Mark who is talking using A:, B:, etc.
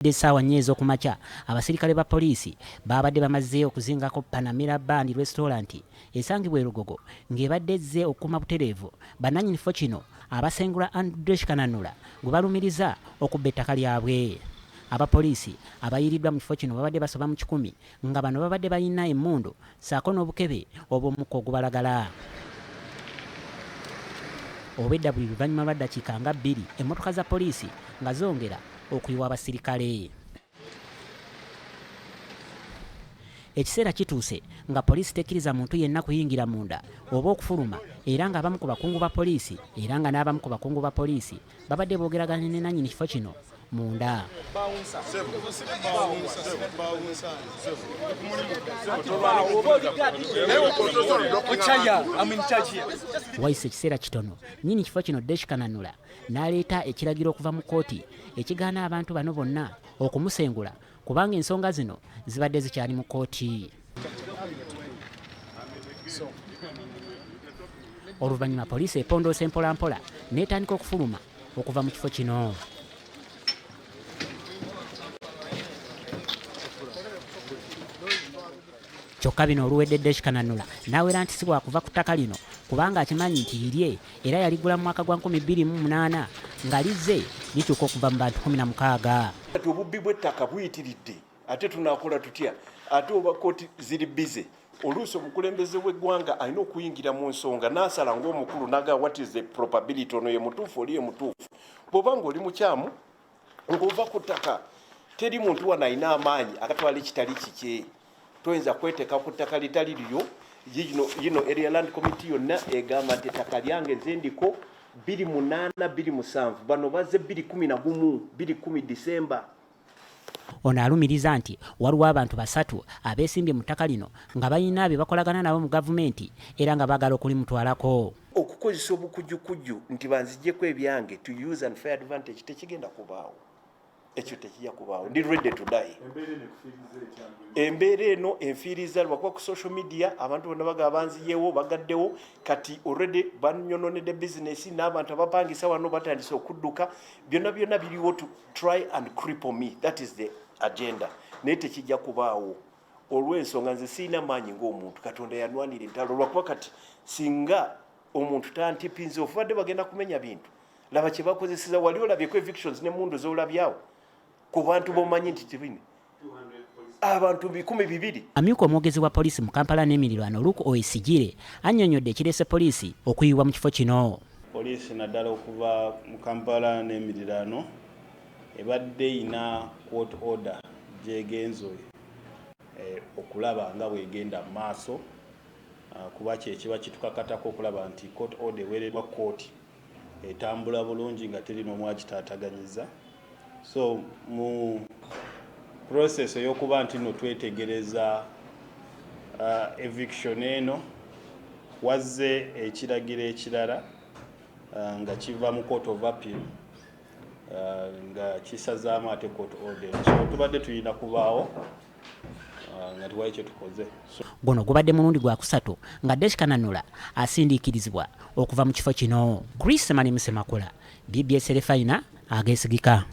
A: Essaawa 4 ez'okumakya, abasirikale ba poliisi baabadde bamaze okuzingako Panamera Band Restaurant esangibwa e Lugogo ng'ebadde ezze okukuuma butereevu bannannyini kifo kino abasengula Andrew Kananura gwe balumiriza okubba ettaka lyabwe. Abapoliisi abayiiriddwa mu kifo kino babadde basoba mu 100 nga bano babadde balina emmundu ssaako n'obukebe obw'omukka ogubalagala. Obwedda buli luvannyuma lwa ddakiika nga 2 emmotoka za poliisi nga zongera okuyiwa abasirikale. Ekiseera kituuse nga poliisi tekkiriza muntu yenna kuyingira munda oba okufuluma era ng'abamu ku bakungu ba poliisi era nga n'abamu ku bakungu ba poliisi babadde boogeraganya ne nannyini kifo kino munda. Wayise ekiseera kitono nnyini kifo kino Desh Kananura n'aleeta ekiragiro okuva mu kkooti ekigaana abantu bano bonna okumusengula kubanga ensonga zino zibadde zikyali mu kkooti. Oluvannyuma poliisi epondoose mpolampola n'etandika okufuluma okuva mu kifo kino. Kyokka bino oluwedde Desh Kananura n'awera nti si bwakuva ku ttaka lino kubanga akimanyi nti lirye era yaligula mu mwaka gwa 2008 nga lizze likyuka okuva mu bantu 16.
B: Kati obubbi bw'ettaka buyitiridde, ate tunaakola tutya? Ate oba kkooti ziri bize, oluusi omukulembeze w'eggwanga alina okuyingira mu nsonga n'asala ng'omukulu n'agamba what is the probability, ono ye mutuufu oli ye mutuufu. Bw'oba ng'oli mukyamu ng'ova ku ttaka, teri muntu wano alina amaanyi agatwala ekitali kikye. Toyinza kweteeka ku ttaka litali lyo. Yino area land committee yonna egamba nti ettaka lyange nze ndiko 2008 2007, bano bazze 2011 2010 December.
A: Ono alumiriza nti waliwo abantu 3 abeesimbye mu ttaka lino nga balina bye bakolagana nabo mu gavumenti era nga baagala okulimutwalako.
B: Okukozesa obukujjukujju nti banzigyeko ebyange to use unfair advantage tekigenda kubaawo. Ekyo tekijja kubaawo. Ndi ready to die. Embeera eno enfiiriza lwakuba ku social media abantu bonna bagaba banziyeewo bagaddewo, kati already banyononedde business n'abantu abapangisa wano batandise okudduka. Byonna byonna biriwo to try and cripple me, that is the agenda. Naye tekijja kubaawo olw'ensonga nze sirina maanyi ng'omuntu. Katonda yanwanira entalo lwakuba kati singa omuntu tantipinze ofubadde bagenda kumenya bintu. Laba kye bakozeseza, wali olabyeko evictions n'emmundu z'olabyawo ku bantu b'omanyi nti tebine abantu 2,000.
A: Amyuka omwogezi wa poliisi mu Kampala n'emirirwano Luke Owesigire annyonnyodde ekireese poliisi okuyiwa mu kifo kino.
C: Poliisi naddala okuva mu Kampala n'emirirwano ebadde erina court order gy'egenze okulaba nga bw'egenda mu maaso, kuba kye kiba kitukakatako okulaba nti court order eweereddwa kkooti etambula bulungi nga teri n'omu agitaataganyiza. So mu process ey'okuba nti nno twetegereza eviction eno, wazze ekiragiro ekirala nga kiva mu court of appeal nga kisazaamu ate court order. So tubadde tulina kubaawo nga tewali kye tukoze.
A: Guno gubadde mulundi gwa kusatu nga Desh Kananura asindiikirizibwa okuva mu kifo kino. Chris Mani Musemakula, BBS Terefayina ageesigika.